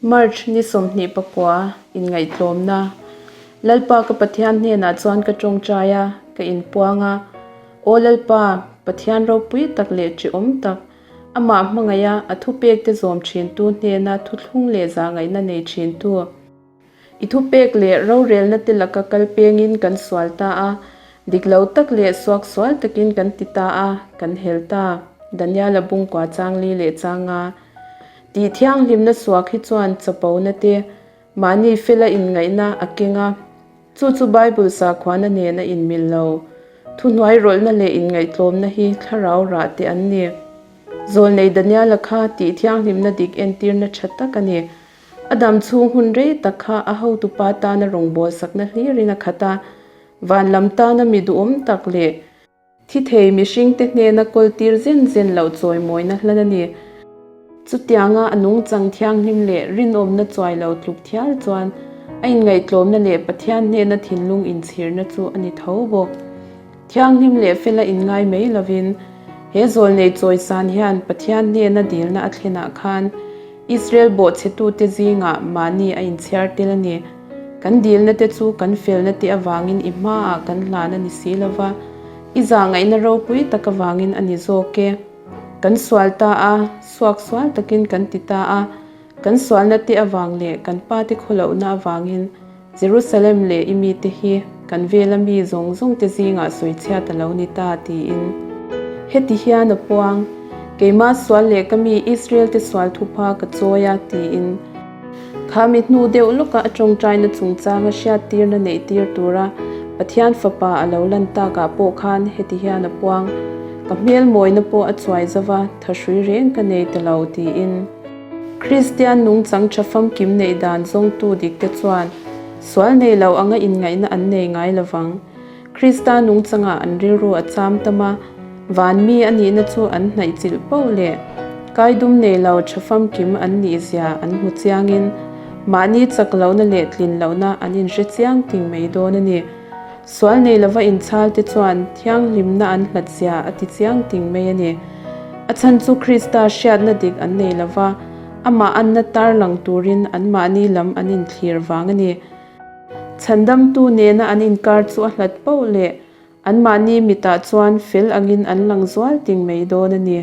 March ni 29, Inngaihtlawmna, Lalpa ka Pathian hnenah chuan ka tawngtai a, ka inpuang a. Aw Lalpa, Pathian ropui tak leh ṭihawm tak, amah hmangaih a, a thupekte zawm ṭhintu hnena thuthlung leh zahngaihna nei ṭhintu, I thupek leh rorelna te laka kal pengin kan sual ta a, dik lo tak leh suak sual takin kan ti ta a, kan hel ta. Daniela bungkua chang li leh chang nga. Tih thianghlimna suak hi chuan chapona te, mahni fela inngaihna a keng a, chu chu Bible sakhuana nen a inmil lo. Thuhnuai rawlhna leh inngaihtlawmna hi thlarau rah te an ni. Zawlnei Daniela kha tih thianghlimna dik entirna tha tak a ni. A dam chhung hun rei tak kha a hotupa tana rawngbâwl sakna hlirin a khat a, van lam tana mi duhawm tak leh thi thei mihringte hnena kawltir zen zen loh chawimawina hlan a ni. Chutianga a nungchang thianghlim leh rinawmna chuai lo tluk thial chuan a inngaihtlawmna leh Pathian hnena thinlung inchhirna chu a ni tho bawk. Thianghlim leh fela inngai mai lovin, he zawlnei chawisan hian Pathian hnena dilna a thlenah khan Israel bawhchhetute zingah mahni a inchhiar tel a ni. Kan dilna te chu kan felna te avangin i hmaah kan hlan a ni si lova, i zahngaihna ropui tak avangin a ni zawk e. Kan sual ta a, suak sual takin kan ti ta a, kan sualna te avang leh kan pate khawlohna avangin Jerusalem leh i mite hi kan vela mi zawng zawng te zingah sawichhiat a lo ni ta, tiin. Heti hian a puang, Keimah sual leh ka mi Israel te sual thupha ka chawi a, tiin. Kha mi hnu deuh lawka a tawngtaina chungchanga hriattirna neihtir tura Pathian Fapa a lo lan takah pawh khan heti hian a puang, Ka hmel mawina pawh a chuai zova, thahrui reng ka nei ta lo, tiin. Kristian nungchang tha famkim neih dan zawngtu dikte chuan sual nei lo anga inngaihna an nei ngai lovang. Krista nungchangah an rilru a cham tam a, van mi a nihna chu an hnaihchilh poh leh kaidum nei lo tha famkim an nih zia an hmu chiangin mahni chak lohna leh tlin lohna an inhre chiang ting mai dawn a ni. Sual nei lova inchhal te chuan thianghlimna an hlat zia a ti chiang ting mai a ni. A chhan chu Krista hriatna dik an nei lova, amah anna tarlang turin anmahni lam an inthlir vang a ni. Chhandamtu nena an inkar chu a hlat poh leh anmahni mitah chuan fel angin an lang zual ting mai dawn a ni.